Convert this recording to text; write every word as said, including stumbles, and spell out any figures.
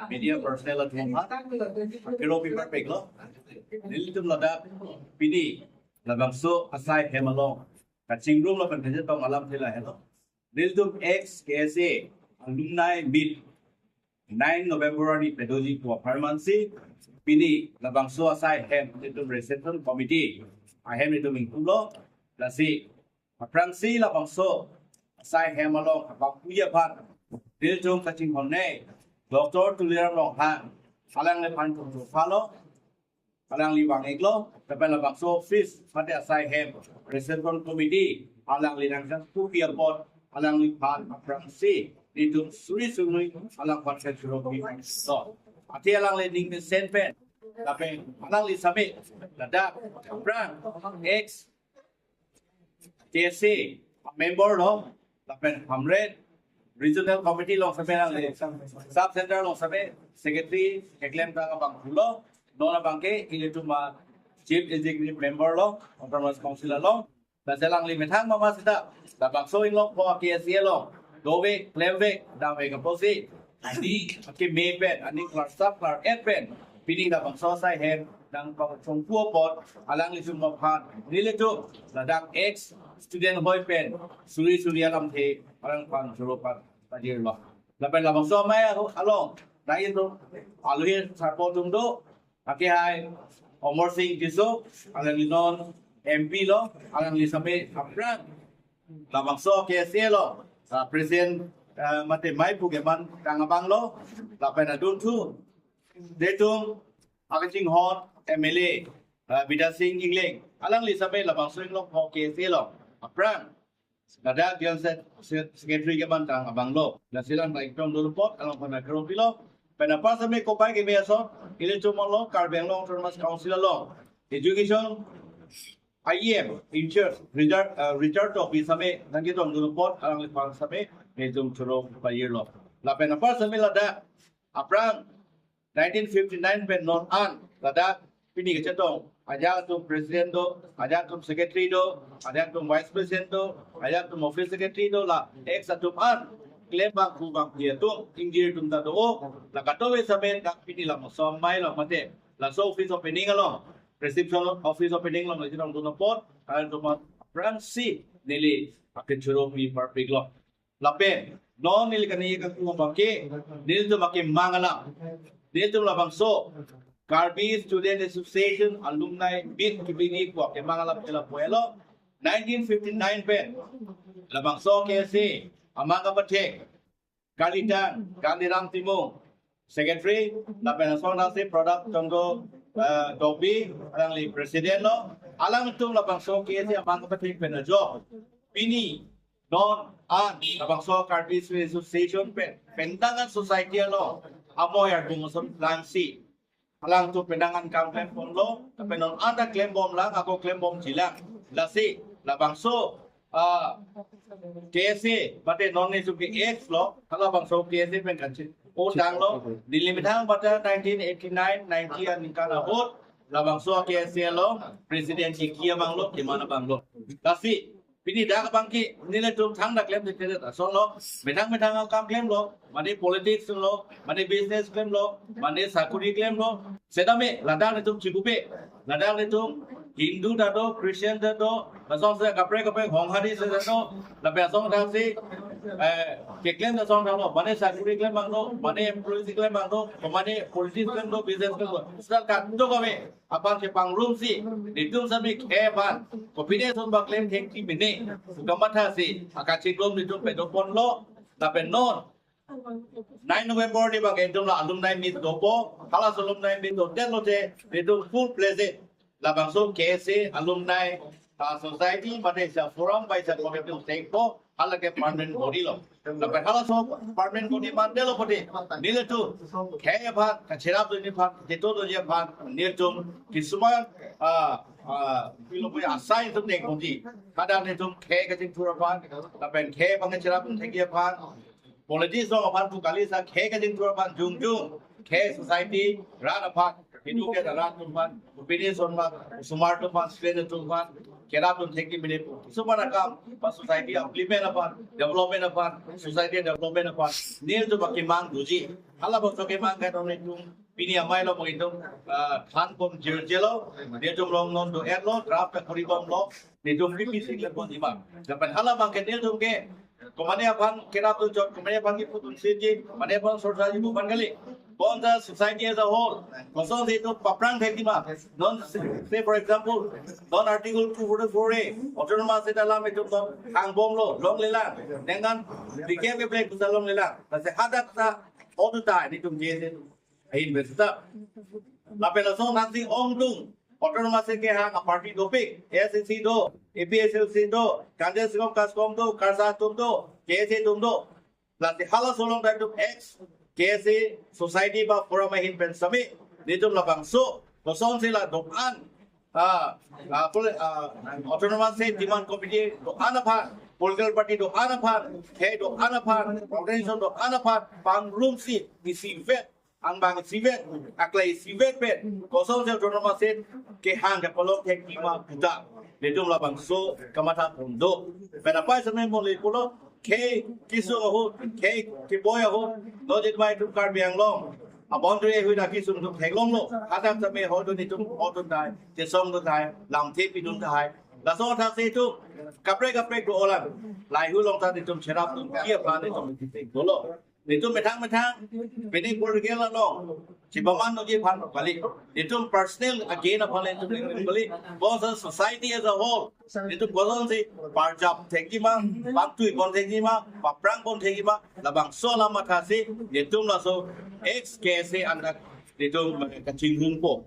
Media personnel atum ha, kero pi parpiklo. Nelitum ladak pini labangso asai hem along kachingrum lapen kachetong alamthe lahelo. Nelitum ex K S A alumni meet nine November arni padoji pu apharmansi pini labangso asai hem nelitum reception committee ahem nelitum ingpulo. Lasi aphrangsi labangso asai hem along abang puji aphan nelitum kachinghonnei Doctor Tuliram Ronghang, alangliphan chongchopalo, alangli vang-iklo, lapen labangso office mate asai hem reception committee alangli nangchangpupi apot alangliphan aphrangsi nelitum suri suri alangphan kachoro pi so. Athe alangli ning mesen pen lapen alangli same ladak aphrang ex K S A member lo, lapen Hamren Regional Committee along same alangli, Sub Center along same secretary keklemtang abang pulo, non abangke ilitum a Chief Executive Member lo, Autonomous Council along. Lasi alangli methang mama seta labangso Inglongpho K S A along dovek klemvek damvek apotsi ani akeme pen, ani klarsap klar-et pen pini labangso asai hem nangpachongpu apot alanglitum aphan nelitum ladak ex student hoi pen suri suri alamthe alangphan choro pajirlo. Lapen labangso amei along nangtum alohi sarpo atum do, akehai Amar Sing Tisso, alangli non M P lo, alangli same aphrang labangso K S A along, ah, President, ah, mate mei pu kemantang abang lo, lapen adunthu nelitum akachinghon M L A, ah, Bidya Sing Engleng, alangli same labangso Inglongpho K S A along aphrang ladak General Se-, Se-, Secretary kemantang abang lo. Lasi alang ta ingtong dolo apot alangphan kachoro pilo. Pen apar same kopai keme ason ilitum along Karbi Anglong Autonomous Council along Education I E M in charge Richard, uh, Richard Tokbi same nangketong dolo apot alangliphan same nelitum choro pajirlo. Lapen apar same ladak aphrang nineteen fifty-nine pen non an ladak pini kachetong ajak atum president do, ajak atum secretary do, ajak atum vice president do, ajak atum office secretary do, la ex atum an klem bangphu bangphi atum ingjir atum ta do, la kadokave same dak pini labangso amei along mate laso office opening along, reception office opening along kachetongdun apot alanglitum aphrangsi neli akachoro pi parpiklo. Lapen non neli kani kangtung abangke nelitum akemang alam, nelitum labangso Karbi Student Association Alumni Meet kepini pu akemang alam ke lapu helo. Nineteen fifty-nine pen labangso K S A amang kapathek Kalitang Gandhiram Timung, secretary, lapen asong nasi Prodap Chongdo, eh, Tokbi, alangli president lo, alangtum labangso K S A amang kapathek pen ajok pini non an labangso Karbi Student Association pen pendangan society along amoi arjung ason langsi alangtum pendangan kam klemponlo, lapen non an ta klembomlang, ako klembomjilang. Lasi labangso, ah, K S A mate non nelitum ke ex lo, halabangso K S A pen kachin o tanglo, neli methang bata nineteen eighty-nine ninety aningkan ahut labangso K S A along president kiki abang lo, keman abang lo. Lasi pini dak abangke nelitum thangta klemthekthe ason lo, methang methang akam klemlo, mane politics lo, mane business klemlo, mane sakuri klemlo, setame ladak nelitum chibupe, ladak nelitum Hindu ta do, Christian ta do, lasonsi kaprek kaprek Honghari si ta do, lapen asong thasi, eh, keklem asong thalo, mane sakuri klem abang do, mane employee si klem abang do, mane politics klem do, business klem do, seta kadokave aphan chepangrumsi nelitum sami khei aphan kopine ason paklem thekji mene pu kamathasi akachingrum nelitum padoponlo. Lapen non nine November ni abang nelitum la alumni meet dopo, halaso alumni meet dodet lote nelitum full fledged labangso K S A alumni, ah, society mate isa forum ba isa committee thekpo, halake permanent body lo. Lapen halaso permanent body mandetlo pute nelitum khei aphan kacherapdunji aphan, kachetodoji aphan nelitum kisuman, ah, ah, pilo pute asai atum dengponji. Kadang nelitum khei kachingthur aphan, lapen khei aphan kacherapdun thekji aphan, politics along aphan pu kali, sa khei kachingthur aphan jongjong khei society rat aphan, Hindu ke rat atum aphan, kopine ason aphan, osomar atum aphan, student atum aphan, kerap dun thekji mene pu. Kosonma akam, ba society upliftment aphan, development aphan, society development aphan, nelitum akemang doji. Halabangso kemang ke non nelitum pini amei lo mong itum, ah, thanbom jirjelo, nelitum along non do-etlo, draft ta koribomlo, nelitum P P C le ponji ma. Lapen halabang ke nelitum ke, komatne aphan kerap dun chot, komatne aphan kepu dun sirji, komatne aphan sorsaji pu aphan kali. Bonta society as a whole, kosonsi itum paphrang thekji ma. Non, say for example, non Article two forty-four A, autonomous state alam itum non hangbomlo, longlelang. Ningkan dikep keplek puta longlelang. Lasi hadak ta auto ta nelitum J S A ahin besta. Lapen lason nanti ongdung autonomous state kehang a party dopik, A S D C do, A P H L C do, Congress kom kas kom do, KASA atum do, K S A atum do. Lasi halaso along ta itum ex K S A society ba forum ahin pen sami, nelitum labangso, kosonsi la do-an, ah, ah, poli-, ah, autonomous state demand committee do-an aphan, political party do-an aphan, khei do-an aphan, organization do-an aphan, pangrumsi, isivet, angbong isivet, aklai isivet pen, kosonsi autonomous state kehang kepalong thekji ma puta, nelitum labangso kamatha pon do. Pen apai sami moli pulo, khei kesung ahut, khei keboi ahut, lo jit mai tum Karbi Anglong a boundary ahut akesung atum theklonglo, hadak sami ho do nelitum ho dun tahai, chesong dun tahai, lamthe pidun tahai. Laso athak si itum kaprek kaprek do-olang, lahei along ta nelitum cherap dunji aphan nelitum dolo. Nelitum methang methang, pini political along, chibaman doji aphan kali. Nelitum personal again aphan nelitum ning kali. Bonta society as a whole, nelitum kosonsi parjap thekji ma, pantui pon thekji ma, paphrang pon thekji ma, labangso alam mathasi, nelitum laso ex K S A andak nelitum kachinghungpo.